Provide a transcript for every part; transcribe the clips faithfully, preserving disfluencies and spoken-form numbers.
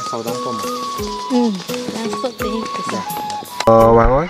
Saudang pom. Hmm, langsung deh, bisa. Oh, wang oi.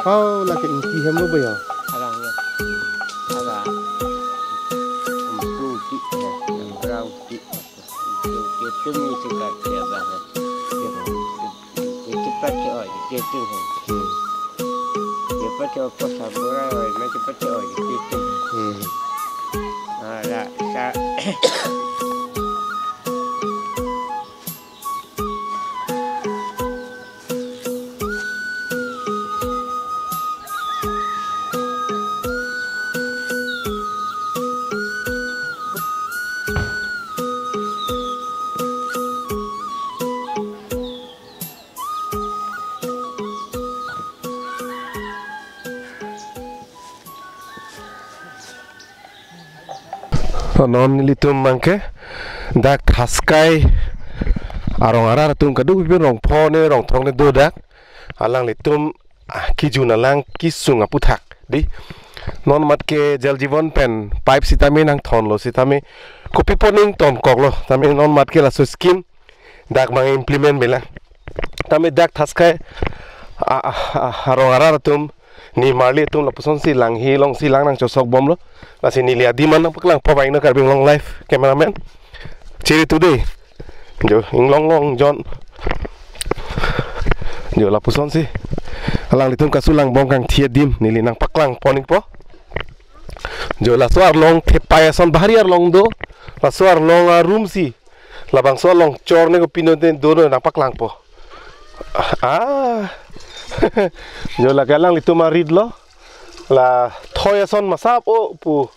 Hau, lake ingti hem lo ba ya? Arang ya. Arang. Empu ti, ya. Emprau ti. Itu, itu mesti kerja banget. Itu pakai oi, itu. Hmm. Dia pakai apa sabura oi, macam pakai oi, itu. Hmm. Ala, sa. Non nelitum abangke dak Thaskai arong arat atum kadokave pen rong pho ne rong throk ne do dak. Alanglitum, ah, kejun alang kesung aputhak dei. Non mat ke Jal Jeevan pen pipe sitame nangthon lo sitame kopi po ning tonkok lo. Tame non mat ke laso scheme dak abang implement belang. Tame dak Thaskai a, a, a, arong arat atum, nimarli atum lapusonsi langhi alongsi lang nangchosok bom lo. Lasi neli adim an nangpaklang po abang, ino Karbi Anglong Live cameraman. Chiri today. Jo, inglong longjon. Jo, lapusonsi alanglitum kasulang bom kangthi adim neli nangpaklang pon ikpo. Jo, laso arlong thepai ason bahari arlong do. Laso arlong arumsi labangso along chor ne kopino te do no nangpaklang po. Ah. Jo, lake alanglitum arit lo. La thoi ason masap o pu.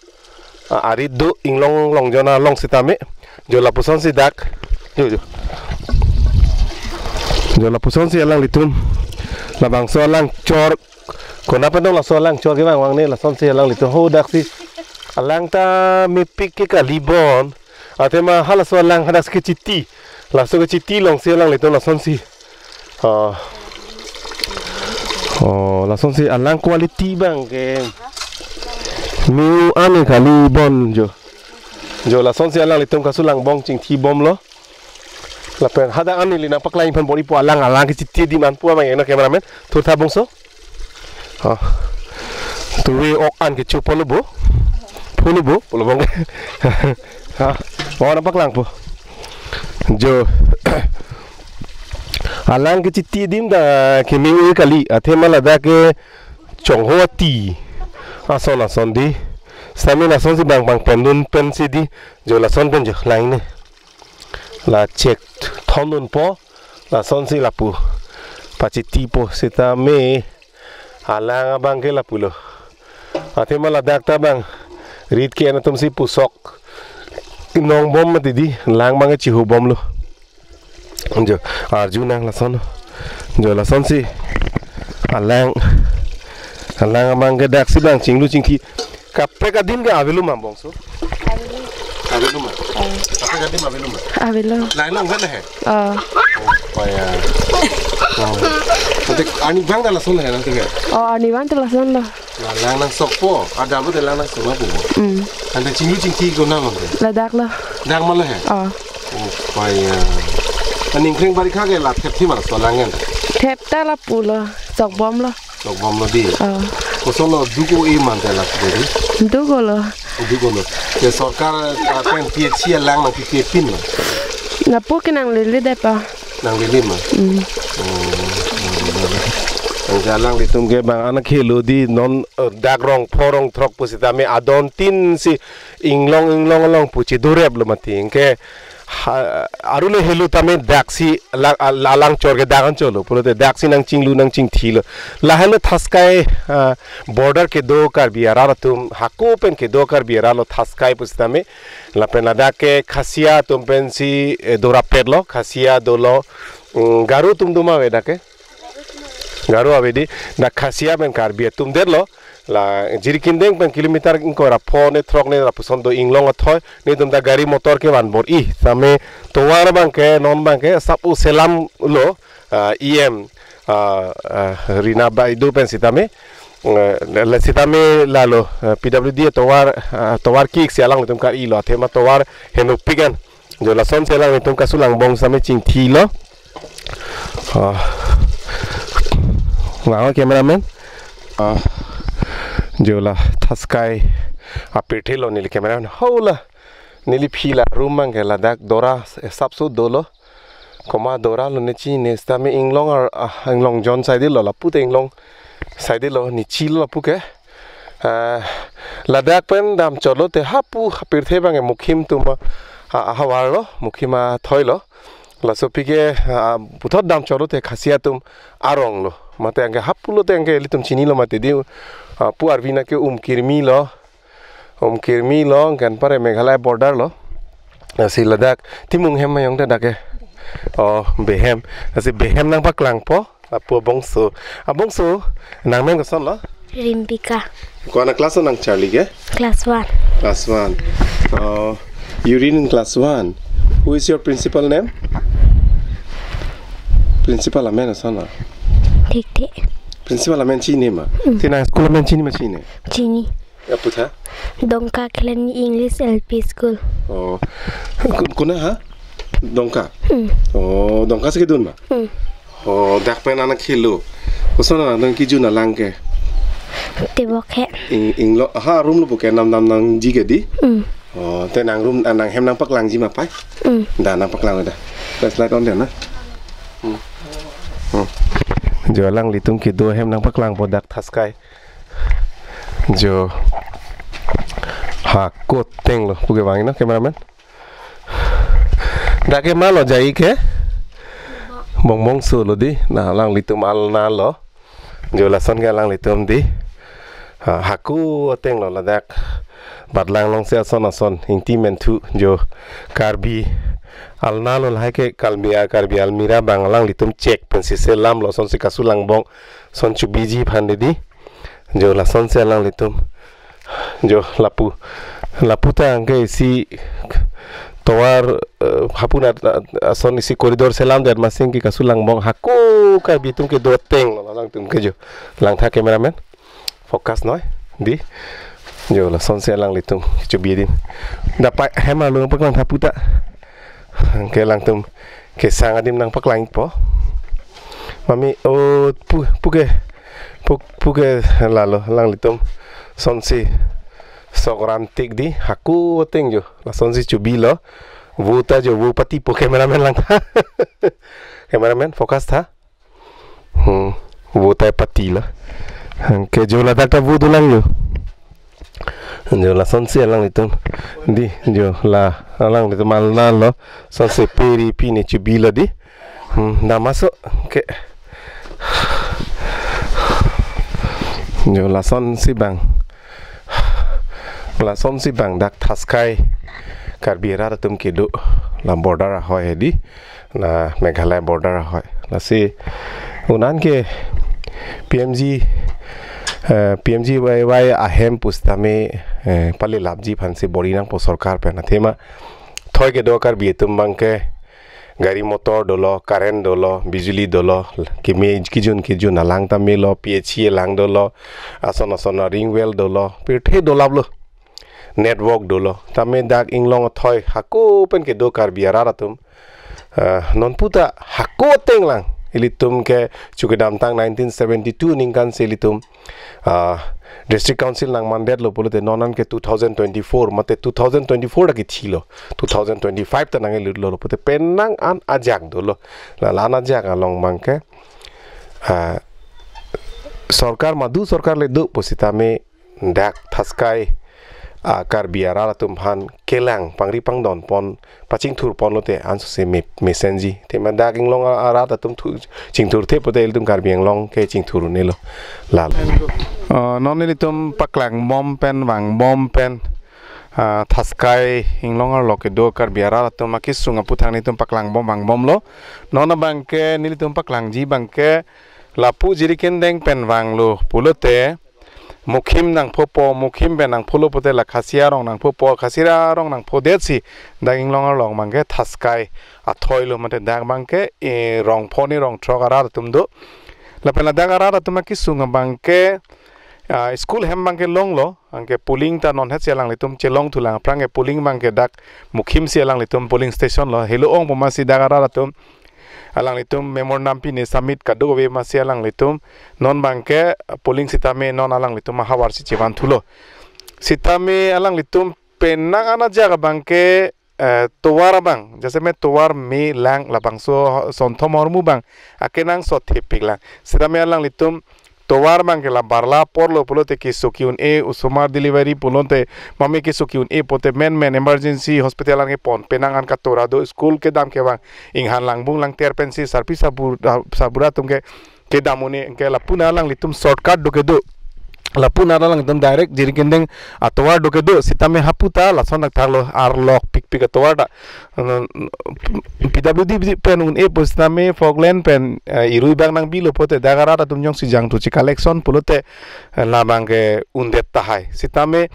Ah, arit do inglong longjon along sitame. Jo, lapusonsi dak. Jo, jo. Jo, lapusonsi alanglitum labangso alang chor. Konat pen dong laso alang chor kevang vang ne, lasonsi alanglitum ho daksi. Alang ta mepik ke kali bon. Athema halaso alang hadak kechiti. Laso kechiti alongsi alanglitum lasonsi. Oh. Oh, lasonsi alang quality abangke me-o an kali bon jo. Jo, lasonsi alanglitum kasulang bom chingthi bom lo. Lapen hadak an neli nangpaklang iphan bor-i po alang, alang kechiti adim an pu abang, ino cameraman. Thurtha bongso. Ha. Tuwe ok an kecho pulo bo. Pulo bo, pulo bong. Ha. Oh, nangpaklang po. Jo. Alang kechiti adim ta keme-o kali. Athema ladak ke chongho ati. Ason ason dei. Sitame lasonsi bang bang pendun pensi dei. Jo, lason pen jo, lang ne. La chek thondun po, lasonsi lapu pachiti po sitame alang abangke lapu lo. Athema ladak ta abang rit ke-en atumsi pusok nong bom mati dei, lang abangke chihu bom lo. Jo, arju nang lason. Jo, lasonsi alang, alang abang ke daksi bang chinglu chingthi. Kaprek adim ke avelo ma bongso? Avelo ma? Kaprek adim avelo ma? Avelo. Lain lang kan he? Oh. Oh, paya. Oh. Ante arnivang ta lason he nang tiga. Oh, arnivang ta lason lo. Nah, lang nangsokpo, adap lo te lang nangsok ma pu. Hmm. Ante chinglu chingthi konat lo te? Ladak lo. Dak ma lo he? Oh. Oh, paya. Aning kreng barikha ke la thepthe ma laso lang kan? Thep ta lapu lo, sok bom lo. Sok bom lo di. Oh. Koson lo, duk-o-e ma te laso di? Duk-o lo. Duk-o lo. Ke sorkar, ah, pen P H E alang nangpipe pin lo? Lapu ke nanglele det pa. Nanglele ma? Hmm. Oh. Nang alanglitum ke bang anak helo di non, eh, dak rong pho rong throk pusitame adon tin si inglong inglong along pu chidorep lo mati. Anke ha, aru le helo tame daksi la, la, alang chor ke dak anchot lo. Pulote daksi nangchinglu nangchingthi lo. Lahelo Thaskai, ah, border kedo Karbi arat atum, hako pen kedo Karbi arat lo Thaskai pusitame. Lapen ladak ke Khasia atum pensi, eh, dorapet lo, Khasia dolo, mm, Garo atum do ma ave dak ke? Garo ave di, dak Khasia pen Karbi atum det lo, la Jirikindeng pen kilometer ingkoi ra pho ne throk ne lapuson do inglong athoi, netum dak gari motor kevan bor-i, same tovar abang ke, non abang ke, sap-o selam lo, ah, E M, ah, ah, Rina Baideo pen sitame, eh, la sitame lalo, eh, P W D tovar, ah, tovar kiksi alanglitum kar-i lo, athema tovar henopik an. Jo lasonsi alanglitum kasu langbong sitame chingthi lo. Ah. Nang cameraman. Ah. Jo la Thaskai apirthe lo neli cameraman. Hola. Neli phi la room abang ke ladak dora sapso dolo. Komat dora lo ne chini sitame inglong ar, ah, inglong jon side lo lapu te inglong side lo ne chilo lapu ke. Ah, ladak pen damchot lo te hapu apirthe abang ke Mukhim atum a, a, ahavar lo, Mukhim athoi lo. Laso aphi ke, ah, puthot damchot lo te Khasia atum arong lo. Mate anke hapu lo te anke ilitum chini lo mate di, ah, pu arvi na ke Umkirmi lo. Umkirmi lo, anke anpar Meghalaya border lo. Lasi ladak Timung hem ma yong te dak ke. Oh, Behem. Lasi Behem nangpaklangpo. Lapu abongso. Abongso, nangmen koson lo? Rimbika. Ko-an a class nang charli ke? Class one. Class one. Oh, you read in class one. Who is your principal name? Principal amen koson lo? Thik thik. Principal amen chini ma? Mm. Te nang school amen chini ma chini? Chini. Apu tha? Dongka Khelani English L P School. Oh. Kun-, kuna ha? Dongka? Hmm. Oh, Dongka si kedun ma? Hmm. Oh, dak pen anak helo. Koson nangdun kejun alang ke? Tebok he. Ing-, inglo, ha, room lo pu ke nam nam nangji ke di? Hmm. Oh, te nang room, ah, nang hem nangpaklangji ma pai? Hmm. Da nangpaklang da. Flashlight on de na. Hmm. Hmm. Jo alanglitum kedo hem nangpaklangpo dak Thaskai. Jo. Hako ateng lo, puke bang ino, cameraman. Dak ke ma lo jai ke? Bongbongso lo di, na alanglitum alna lo. Jo lason ke alanglitum di. Ha, hako ateng lo ladak. Batlang along si ason ason, Ingti Menthu, jo Karbi alna lo lahai ke Karbi a, Karbi almirah abang alanglitum chek pensi selam lo asonsi kasu langbong, son chubiji aphan di di. Jo lasonsi alanglitum. Jo lapu. Lapu ta anke isi tovar, eh, hapu na, eh, ason isi corridor selam det masing ke kasu langbong hako Karbi atum kedo ateng lo alangtum ke jo. Langtha cameraman. Focus noi. Di. Jo lasonsi alanglitum. Chubi din. Dapai hem along paklangtha puta. Ke alangtum kesang adim nangpaklangpo. Mami, oh, pu, puke, pu, puke lalo, alanglitum. Sonsi, sok ran tik di, hako ateng jo. Lasonsi chubi lo. Vo ta jo, vo patipo cameraman lang. Cameraman, focus tha. Hmm, vo ta pati lo. Ke jo ladak ta vo dolang jo. Jo lasonsi alanglitum. Di, jo la alanglitum alna lo. Sonsi peri pine chubi lo di. Hmm, da maso ke. Jo lasonsi bang. Lasonsi bang dak Thaskai Karbi arat atum kedo. La border ahoi he di. na Meghalaya border ahoi. Lasi un-an ke P M G, eh, P M G Y Y ahem pusitame, eh, palelapji aphansi bor-i nangpo sorkar pen. Athema thoi kedo Karbi atum abangke gari motor dolo, current dolo, bijuli dolo, keme kijun kijun alang ta melo, P H E alang dolo, ason ason a ring well dolo, pirthe dolaplo, network dolo. Tame dak inglong athoi hako pen kedo Karbi arat atum, ah, non puta hako ateng lang ilitum ke chu kedamtang nineteen seventy-two aningkan si ilitum, ah, District Council nangmandetlo pulote non an ke two thousand twenty-four mate two thousand twenty-four ta kithilo, two thousand twenty-five ta nangkelutlo pulote penang an ajak dolo. La la-an ajak along abangke, ah, sorkar madu sorkar le do pusitame dak Thaskai, ah, Karbi arat atum aphan kelang pangri pangdon pon, pachingthur ponlote ansose me, mesenji. Athema dak inglong arat atum thu, chingthurthe pulote ilitum Karbi Anglong ke chingthur un-elo. Lalo. Ah, non ilitum paklangbom pen, vangbom pen, ah, Thaskai inglong arlo kedo Karbi arat atum akesung aphuthak nelitum paklangbom vangbomlo. Non abangke nelitum paklangji abangke lapu Jirikindeng pen vanglo pulote Mukhim nangphopo, Mukhim pen nangpholo pulote la Khasi arong nangphopo, Khasi arong nangphodetsi dak inglong arlo abangke Thaskai athoilo mate dak abangke, eh, rong phongo rong throk arat atum do. Lapen ladak arat atum akesung abangke, ah, school hem abangke longlo, anke polling ta non hetsi alanglitum chelongthulang aphrang ke polling abangke dak Mukhim si alanglitum polling station lo, helo ongpo amatsi dak arat atum alanglitum memorandum pine submit kadokave amatsi alanglitum non abangke polling sitame non alanglitum ahavar si chevanthulo. Sitame alanglitum penang an ajak abangke, eh, tovar abang, jasemet tovar me lang labangso sonthom ahormu abang akenangsot thepik lang. Sitame alanglitum tovar abangke la barla aporlo pulote keso ki-un-e, osomar delivery pulote mame keso ki-un-e pulote menmen emergency hospital an kepon, penang an katora do, school kedam kevang, inghan langbung langter pensi sarpi sarbura, sarbura atum ke kedam un-e, anke lapu na alanglitum shortcut do kedo. Lapu na alanglitum direct Jirikindeng atovar do kedo, sitame hapu ta lason thakthaklo, arlok pikpik atovar ta. P W D pen un-e pusitame Falkland pen, eh, irui abang nangbilo pulote dak arat atum jongsi jangthu chi collection pulote, eh, labangke undet tahai. Sitame,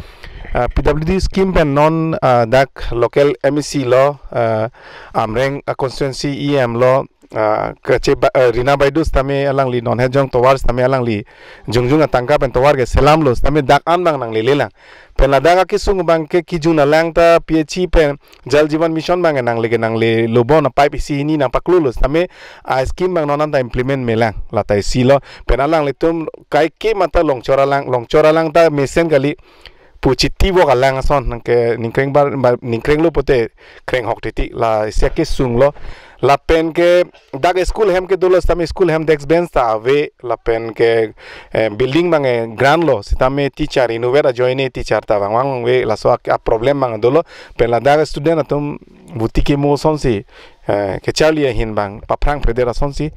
eh, P W D scheme pen non, eh, dak local M A C lo, eh, Amreng, eh, constituency E M lo, ah, kache ba, ah, Rina Baidu sitame alangli non hejong tovar sitame alangli jongjung atangka pen tovar ke selamlo sitame dak an abang nanglelelang. Pen ladak akesung abangke kijun alang ta P H E pen Jal Jeevan Mission abang nangle ke nanglelo bon, a pipe isi hini nangpaklolo sitame a scheme abang non an ta implement melang, lata isi lo. Pen alanglitum kaike mata Longchor alang, Longchor alang ta mesen kali pu chiti vok alang ason, anke ningkreng bar, bar, ningkrenglo pulote krenghok titi, la isi akesung lo. Lapen ke dak school hem ke dolo sitame school hem desk bench ta ave, lapen ke, eh, building abangke grant lo sitame teacher, inutvet ajoine teacher ta vangvang ave, laso a, a problem abang dolo. Pen ladak student atum buti kemo asonsi, eh, kecharli ahin abang paphrang predet asonsi,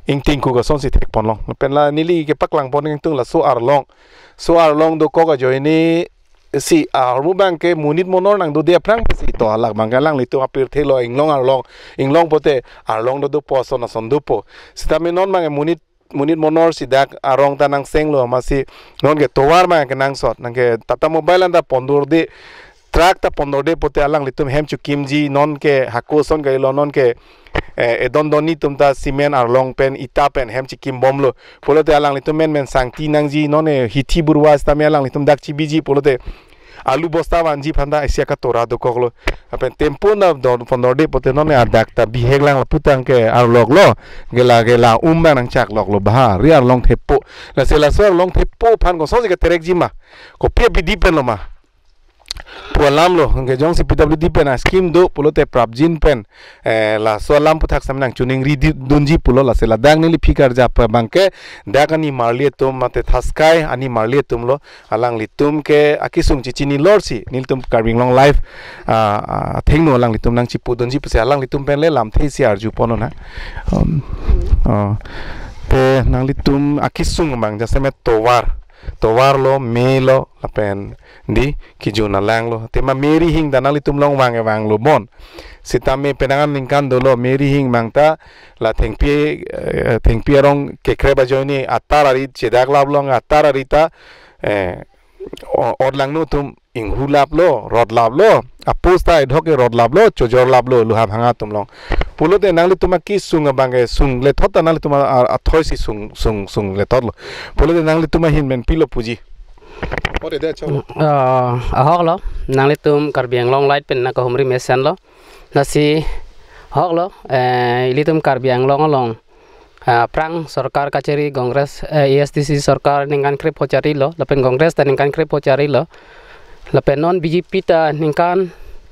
ingtingkuk asonsi thekponlong. Pen la neli kepaklang pon ingtung laso arlong, so arlong dokok ajoine si ahormu abangke monit monor nangdode aphrang si to, halabangke alanglitum apirthe lo, inglong arlong, inglong pulote arlong do dopo, ason ason dopo. Sitame non abangke monit, monit monor si dak arong ta nangsenglo amatsi nonke tovar abangke nangsot, nonke Tata Mobile an ta pondorde, truck ta pondorde pulote alanglitum hem chekimji, nonke hako ason kailo, nonke, eh, edon donni atum ta cement arlong pen ita pen hem chekimbomlo pulote alanglitum menmen sangti nangji, non, eh, hithi burwa sitame alanglitum dak chebiji pulote alu bosta vanji aphanta isi akatora dokoklo. Lapen tempo na don pondorde pulote non adak ta bihek lang lapu tangke arloklo. Gela gela um abang nangchakloklo, bahari arlong thepo. Lasi laso arlong thepo aphan kosonsi keterekji ma, kopi abidi penlo ma pu alamlo. Anke jongsi P W D pen a scheme do pulote prapjin pen, eh, laso alam aphuthak sitame nangchiningri di, dunji pulo. Lasi ladak neli aphi karjap abangke dak animarli atum mate Thaskai animarli atumlo, alanglitum ke akesung chechinilorsi nelitum Karbi Anglong Live, ah, ah, athengno alanglitum nangchepudunji pusi alanglitum pen le lamthe isi arjupon nang. Um, ah, te nanglitum akesung abang jasemet tovar, tovarlo, melo, lapen di kijun alanglo. Athema me ri hing ta nanglitum along vang vanglo bon. Sitame penang aningkan dolo, Mary Hing abang ta la thengpi, eh, thengpi arong kekrep ajoine atar ari chedak laplo, atar ari ta, eh, o-, orlangno atum inghu laplo, rot laplo, a-post ta edhok ke rot laplo, chojor laplo, luha bhanga atum along. Pulote nanglitum akesung abang ke sung lethot ta nanglitum a, a, athoi si sung, sung, sung lethotlo. Pulote nanglitum ahin pen pilo puji. Ode de cholo. Ah, ahoklo, nanglitum Karbi Anglong Live pen nangkahumri mesenlo. Lasi ahoklo, eh, ilitum Karbi Anglong along, ah, aphrang sorkar kachari Congress, eh, A S D C sorkar ningkan krepho charilo, lapen Congress ta ningkan krepho charilo, lapen non B J P ta ningkan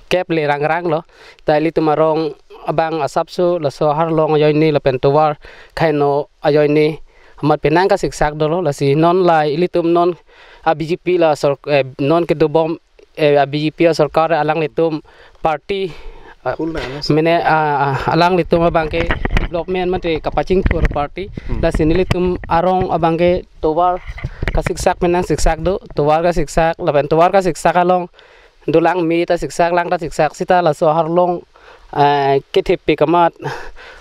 kep le rangranglo, ta ilitum arong abang asapso laso Harlong ajoine lapen tovar Khaino ajoine amat penang kasiksak dolo, lasi non la ilitum non a-B J P la sor-, eh, non kedobom, eh, a-B J P asorkar alanglitum party, ah, Full na, ano? Mene, ah, ah, alanglitum abang ke development mate kapachingthur party. Hmm. Lasi nelitum arong abang ke tovar kasiksak penang siksak do, tovar kasiksak, lapen tovar kasiksak along dolang me ta siksak, lang ta siksak, sita laso Harlong, eh, kethepik amat,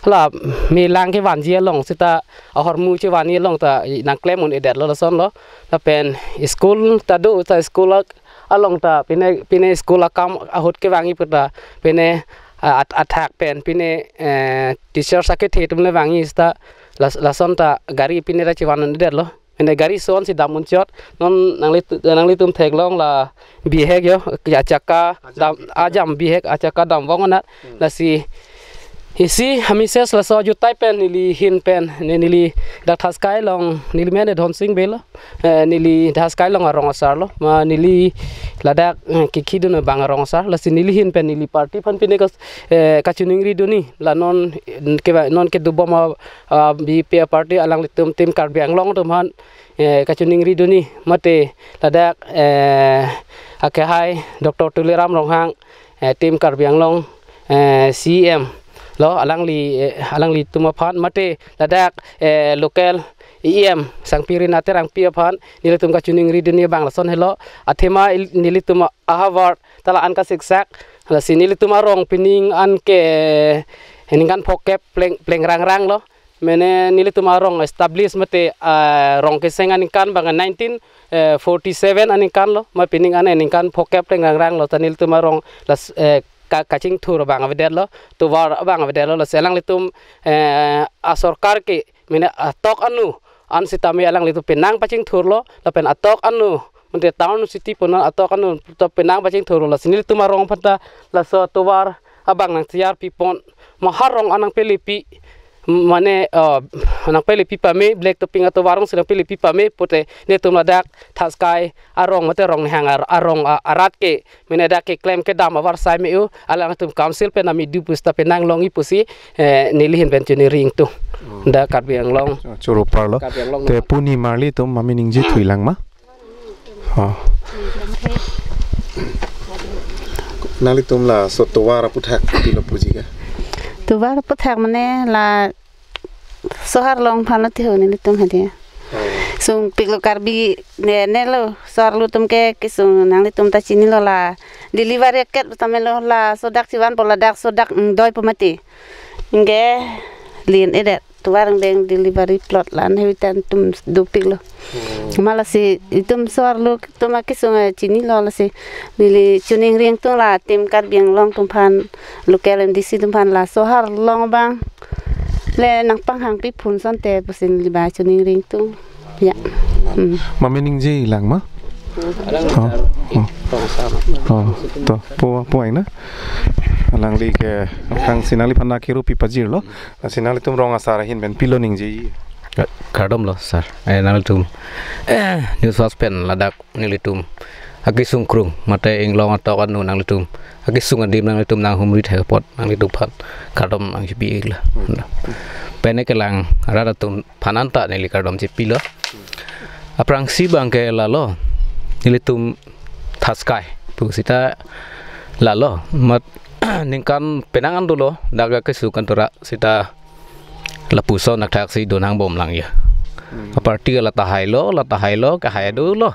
la me lang kevanji along, sita ahormu chevanji along ta nangklem un-edetlo lasonlo. Lapen school ta do, ta school ak-, along ta pine, pine school akam ahut kevangji pu ta pine, ah, at-, athak pen pine, eh, teachers akethe atum le vangji sita las-, lason ta gari pine ta chevan un-edetlo. Pine gari son si dam unchot, non nanglit-, nanglitum theklong la bihek jo, achaka dam, ajam bihek, achaka dam vong anat. Hmm. Lasi isi hamises laso ajutai pen neli hin pen, ne neli dak Thaskai along, neli mene Dhonsing Bey lo, eh, neli Thaskai along arong asarlo, ma neli ladak, eh, kekhi dun abang arong asar, lasi neli hin pen neli party aphan pine kas-, eh, kachiningri dunji, la non, eh, keva-, non kedobom a, ah, B J P party alanglitum Team Karbi Anglong atum aphan, eh, kachiningri dunji, mate ladak, eh, akehai Doctor Tuliram Ronghang, eh, Team Karbi Anglong, eh, C E M lo, alangli, eh, alanglitum aphan, mate ladak, eh, local E M Sangpi Rina Terangpi aphan nelitum kachiningri dunji abang lason helo, athema il-, nelitum ahavar ta la-an kasiksak, lasi nelitum arong pining an ke ningkan phokep pleng, pleng rangrang lo. Mene nelitum arong establish mate, ah, rong keseng aningkan abang nineteen, eh, forty-seven aningkan lo, ma pining an ningkan phokep pleng rangrang lo, ta nelitum arong las, eh, ka-, kachingthur abang avedetlo, tovar abang avedetlo, lasi alanglitum, eh, asorkar ke mene atok anu an sitame alanglitum penang pachingthurlo, lapen atok anu, mate town city punon atok anu to penang pachingthurlo, lasi nelitum arong aphan ta laso tovar abang nangchiyar pipon, ma Harlong an nangpelepi, mane, eh, nangpelepi pame, black topping atovar arong si nangpelepi pame pute, nelitum ladak Thaskai arong mate Rongnihang ar-, arong a-, arat ke, mene dak keklem kedam avarsai me-o, alangtum council pen ami du pusita penang longji pusi, eh, neli hin pen chiningri ingtung. Hmm. Dak Karbi Anglong. Cho-, choro parlo. Karbi Anglong. Te non. Puni marli atum mami ningje thuilang ma? Oh. Nanglitum laso tovar aputhak pilo puji ke? Tovar aputhak mane laso Harlong aphan lo tiho nelitum hadi. Oh. Sungpiklo Karbi ne, nelo, so-arlo atum ke kesung nanglitum ta chinilo la delivery ket tame lo, laso dak chivan po ladak so dak, mm, doi po mati. Ingke lin edet tovar angbeng delivery plot la-an hewitan atum dopiklo. Oh. Ma lasi itum so-arlo atum akesung, eh, chinilo, lasi neli chiningri ingtung la Team Karbi Anglong atum aphan, local M D C atum aphan laso Harlong abang le nangpanghangpi phun asonte pusi neli ba chiningri ingtung. Ya. Hmm. Mami ningje lang ma? Alang. Oh, oh. Oh, to, pu, pu aina. Alangli ke, kang si nangliphan nangkerupi pajirlo. Si nanglitum rong asar ahin pen pilo ningje. Ka-, kardomlo, sir. Eh, nanglitum, eh, news fast pen ladak nanglitum akesung krung, mate inglong atok anu nanglitum akesung adim nanglitum nanghumri thek apot nanglitum aphan kardom nangchipi-iklo. Pene kelang arat atum aphan anta neli kardom chipilo. Aphrangsi abang ke lalo, nelitum Thaskai pusita lalo, mat ningkan penang an dolo, dak akesung antura sita lapuson athak si donang bomlang ya. Hmm. Aparty la tahai lo, la tahai lo, kahai dolo.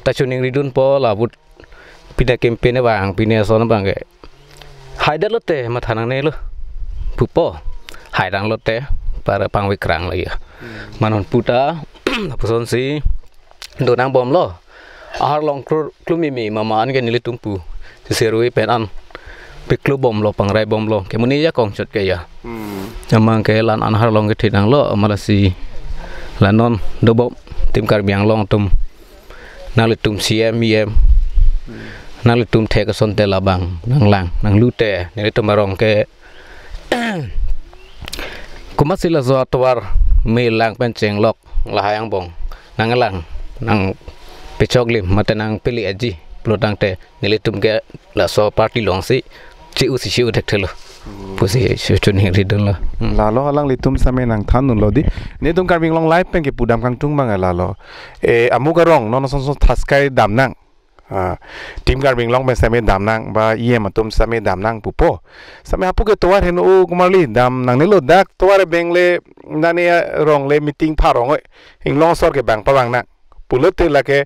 Ta chiningri dunpo la vote pine campaign abang, pine ason abang ke. Haidetlo te matha nangnelo pupo. Haidanglo te para pangvikrang lo ya. Hmm. Manhon puta lapuson si donang bomlo. Ahar long kru-, klumimi mama an ke nelitum pu. Sisirui pen an. Piklu bomlo, pangrai bomlo. Kemuni ya kongchot ke ya. Hmm. Amang ke la-an ahar long ke thidanglo, amalasi. La non dobom tim Karbi Anglong atum. Nanglitum C M, E M. Hmm. Nanglitum thek asonte labang. Nanglang, nanglute. Nelitum arong ke. Komatsi laso atovar me lang pen chenglok lahai angbong nanglang, nangpechoklim mate nangpeli aji pulotangte nelitum ke laso party alongsi che-u si che-u thekthelo. Hmm. Pusi chu-, chuningridunlo. Hmm. Lalo alanglitum same nangthandunlo di. Netum Karbi Anglong Live pen kepudam kangtung abang lalo. Eh, amuk arong non asonson thaskai damnang. Ah, tim Karbi Anglong pen same damnang, ba E M atum same damnang pupo. Same hapu ke tovar heno o kumarli dam nangnelo, dak tovar abeng le nane arong le meeting pharong oi. Inglong asor ke bang pavang nang. Pulote lake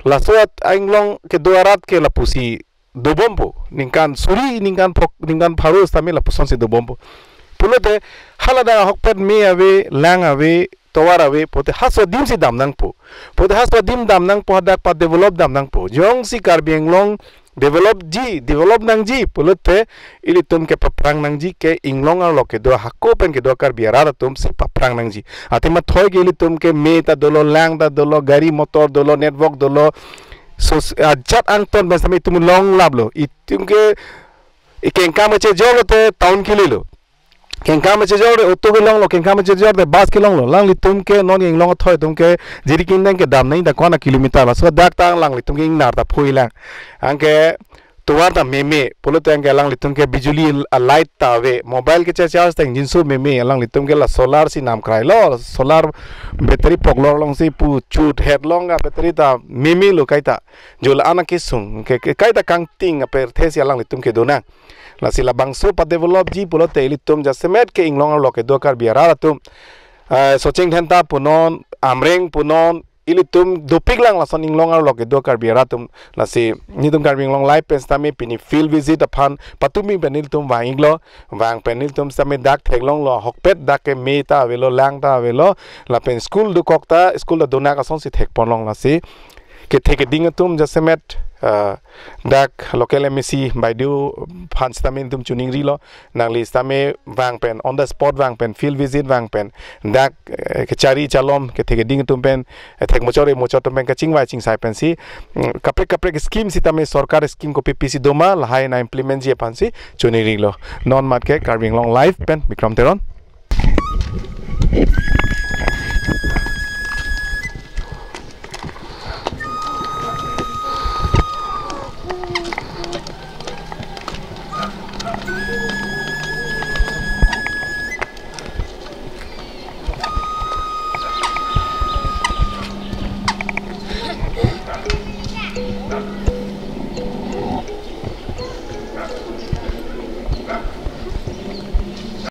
laso at a Inglong kedo arat ke lapusi dobompo. Ningkan suri, ningkan phok, ningkan pharo sitame lapuson si dobompo. Pulote hala dak ahokpet me ave, lang ave, tovar ave, pote halaso adim si damnangpo. Pote halaso adim damnangpo, hadak pa-develop damnangpo. Jongsi Karbi Anglong develop ji, develop nangji pulote ilitum ke paphrang nangji ke Inglong arlo kedo, hako pen kedo Karbi arat atum si paphrang nangji. Athema thoi ke ilitum ke me ta dolo, lang ta dolo, gari motor dolo, network dolo. So, ajat angton pen same itum longlaplo. Itum ke ikengkam kachejorlo te town kelelo. Kengkam kachejor te auto kelonglo, kengkam kachejor te bus kelonglo. Alanglitum ke non Inglong athoi atum ke jiri kingdeng ke damnang ta ko-an a kilometer, laso dak ta alanglitum ke ingnar ta phuilang. Anke tovar ta meme, pulote anke alanglitum ke bijuli a light ta ave, mobile kechecharge ta ingjinso meme, alanglitum ke la solar si namkrailo, solar battery poklor alongsi pu chut het long a battery ta memelo kaita. Jo la-an akesung ke, ke kaita kangting apirthe si alanglitum kedo nang. Lasi labangso pa-develop ji pulote ilitum jasemet ke Inglong arlo kedo Karbi arat atum, eh, Socheng Dhenta punon, Amreng punon, ilitum dopiklang lason Inglong arlo kedo Karbi arat atum. Lasi netum Karbi Anglong Live pen sitame pini field visit aphan patumi pen nelitum vang-iklo, vang pen nelitum sitame dak theklonglo, ahokpet dak ke me ta avelo, lang ta avelo, lapen school dokok ta, school ta donak asonsi thekponlong. Lasi kethe keding atum jasemet, ah, dak local M A C Baideo aphan sitame netum chuningrilo, nangli sitame vang pen, on the spot vang pen, field visit vang pen, dak, eh, kechari chalom, kethe keding atum pen, eh, thekmochor emochor atum pen kachingvai chingsai pensi, mm, kaprek kaprek scheme sitame sorkar scheme kopi pisi doma, lahai nang-implement ji aphansi chuningrilo. Non amat ke Karbi Anglong Live pen Bikram Teron.